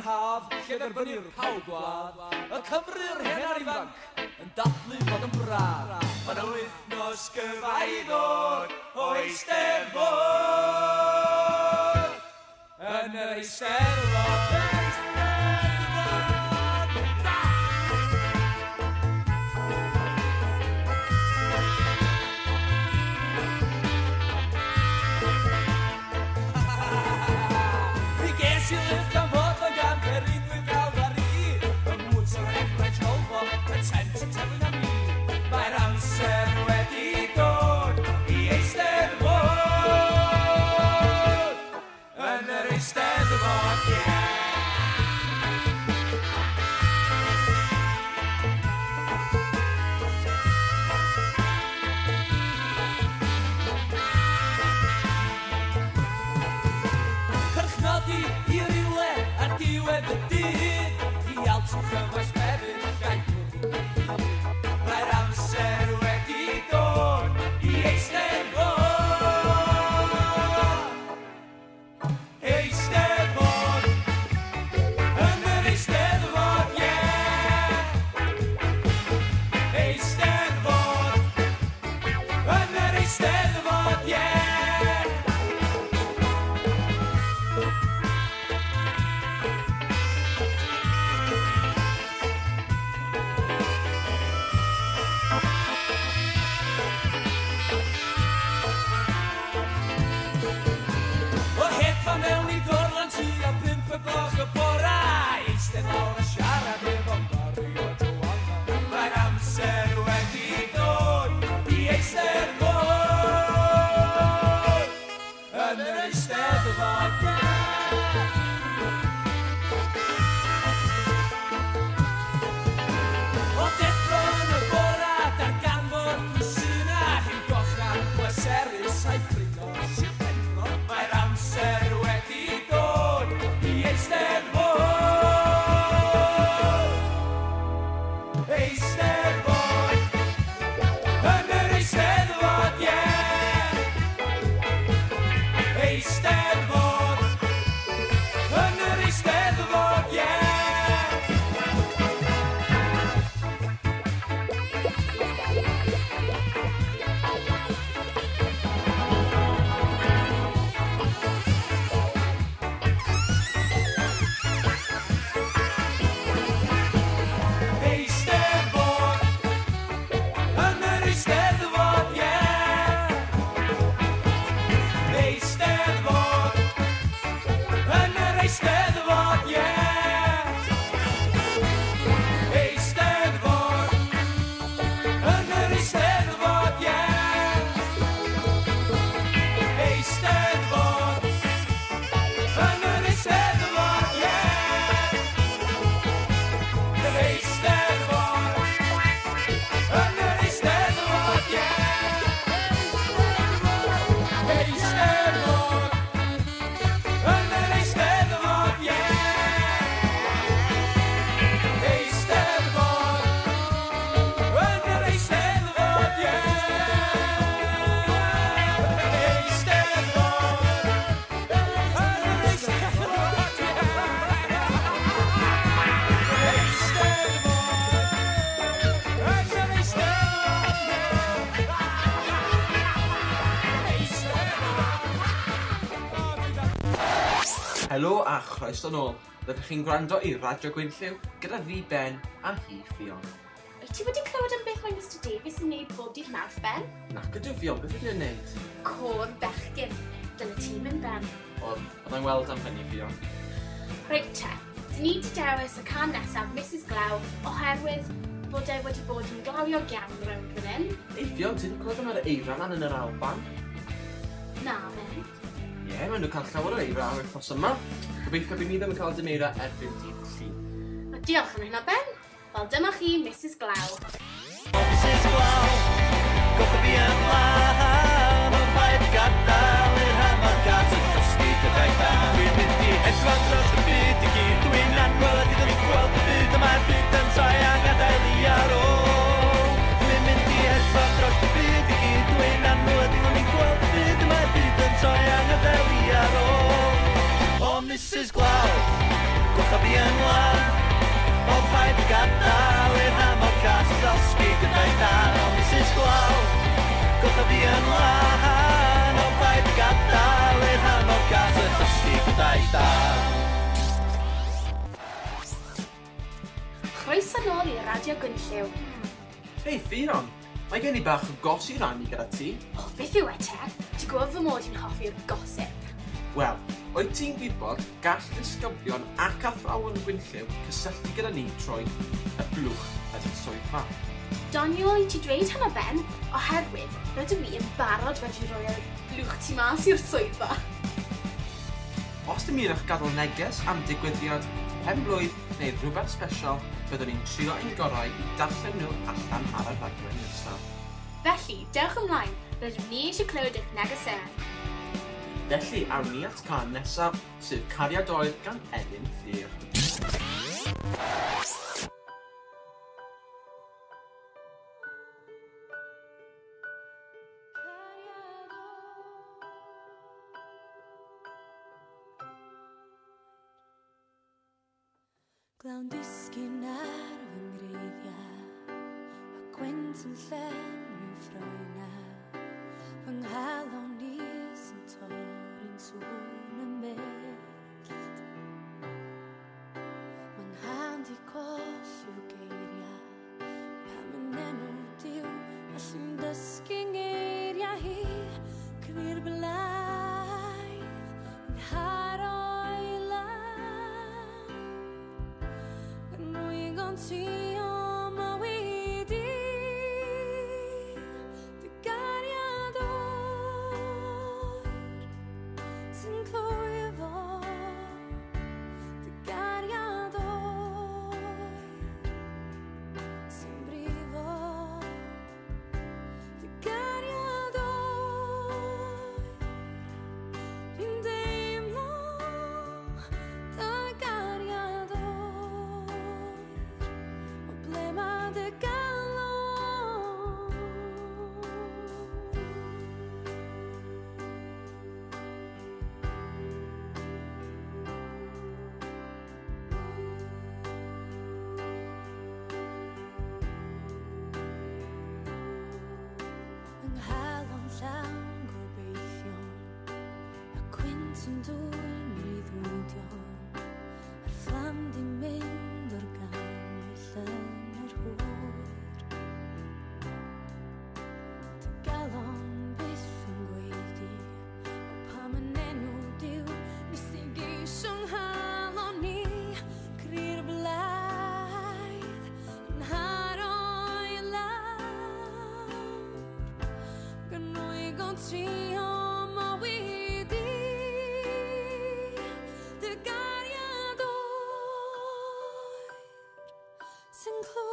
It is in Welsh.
yn haf, lle dderbynnir pawb gwadd, y Cymru'r hen a'r ifanc yn dathlu bod yn braf. Mae 'na wythnos gyfa i ddod o Eisteddfod yn yr Eisteddfod. Eisteddfod da! Mi ges i lift gan fod o'n gan perinwydd lawr ar i, y mwts o'r Emirates Volvo, y tent yn tefyn am mi. Mae'r amser wedi dod i Eisteddfod yn yr Eisteddfod, ie. Cyrchnodi i rywle ar diwedd y dydd, i altwch y maes hefyd, gai gwrdd yn y byd. Mae'r amser wedi dod i Eisteddfod. Eisteddfod, yn yr Eisteddfod, ie. Eisteddfod, yn yr Eisteddfod, ie. O hedfan mewn i Dorlan tua 5 y gloch y bora, eistedd lawr a siarad efo Barry a Joanna. Mae'r amser wedi dod i Eisteddfod yn yr Eisteddfod, ie. O deffro yn y bora, darganfod pwy sy 'na, rhyw gochan pleserus a'i ffrindo Sir Benfro. Mae'r amser wedi dod i Eisteddfod. Eisteddfod, yn yr Eisteddfod, ie. Eisteddfod, yn yr Eisteddfod, ie. Eisteddfod, yn yr Eisteddfod, ie. Eisteddfod, yn yr Eisteddfod, ie. Eisteddfod, yn yr Eisteddfod, ie. Eisteddfod, yn yr Eisteddfod, ie. Eisteddfod, yn yr Eisteddfod, ie. Eisteddfod, yn yr Eisteddfod, ie. Eisteddfod, yn yr Eisteddfod, ie. Eisteddfod, yn yr Eisteddfod, ie. Eisteddfod, yn yr Eisteddfod, ie. Eisteddfod. Helo a chroeso nôl. Rydych chi'n gwrando i Radio Gwynllyw gyda fi Ben a hi Ffion. Wyt ti wedi clywed am beth mae Mr Davies yn neud bob dydd Mawrth, Ben? Nac ydw Ffion, beth ydyn nhw'n neud? Côr bechgyn. Dyna ti mynd, Ben. O, byddai'n weld am hynny Ffion. Reit te, dyn ni wedi dewis y can nesaf Mrs Glaw oherwydd bod e wedi bod yn glawiog iawn rownd fan hyn. Ei Ffion, ti wedi clywed am yr eira lan yn yr Alban? Na, Ben. Ie, yeah, maen nhw'n cael llawer o eira ar wythnos yma. Gobeithio bydd ni ddim yn cael dim eira erbyn dydd Llun. O, diolch am hynna, Ben. Wel, dyma chi Mrs Glaw. Mrs Glaw, goch fi yn lân, ond paid gadael i'r hamar gas yn llosgi dy daith. Dwi'n mynd i hedfan dros y byd i gyd, dwi'n anwel a di ddim yn gweld y byd, y mae'r byd yn troi a gadael i ar ôl. Dwi'n mynd i hedfan dros y byd i gyd, dwi'n anwel a di ddim yn gweld y byd, y mae'r byd yn troi a gadael i ar ôl. O Mrs Glaw, goch fi Gwynllyw. Hei Ffion, mae gen i bach o gos i rannu gyda ti. O, beth yw e te? Ti'n gwybod fy mod i'n hoffi'r gossip. Wel, wyt ti'n gwybod gall disgyblion ac athrawon Gwynllyw cysylltu gyda ni trwy y blwch yn y swyddfa. Doniol i ti dweud hynna Ben, oherwydd rydw i yn barod wedi rhoi'r blwch tu mas i'r swyddfa. Os dymunwch gadael neges am digwyddiad, pen-blwydd neu rhywbeth special, byddwn ni'n trio ein gorau i darllen nhw allan ar y rhaglen nesaf. Felly, dewch ymlaen, rydym ni eisiau clywed eich negeseuon. Felly, awn ni at cân nesaf, sef Cariad Oer gan Elin Fflur. Glawn disgyn ar fy ngreiddiau, a gwynt yn llenwi'n ffroenau. Fy nghalon i sy'n torri'n sŵn y mellt. Mae nghan di colli'w geiriau, pam yn enw Duw, allai'm dysgu ngeiriau hi, cry'r blaidd yn haro i lawr. Ti o mywyd i, dy gariad oer sy'n clwyfo, dy gariad oer sy'n brifo, dy gariad oer dwi'n deimlo, dy gariad oer. O ble mae dy galon? Yng nghalon llawn gobeithion, a gwynt yn dwyn breuddwydion, a'r fflam di mynd o'r ganwyll yn yr hwyr. Dy galon byth yn gwaedu, o pam yn enw Duw, nes i geisio nghalon i, cry'r blaidd yn haro i lawr. Gan rwygo ti o mywyd i, dy gariad oer sy'n clwyfo.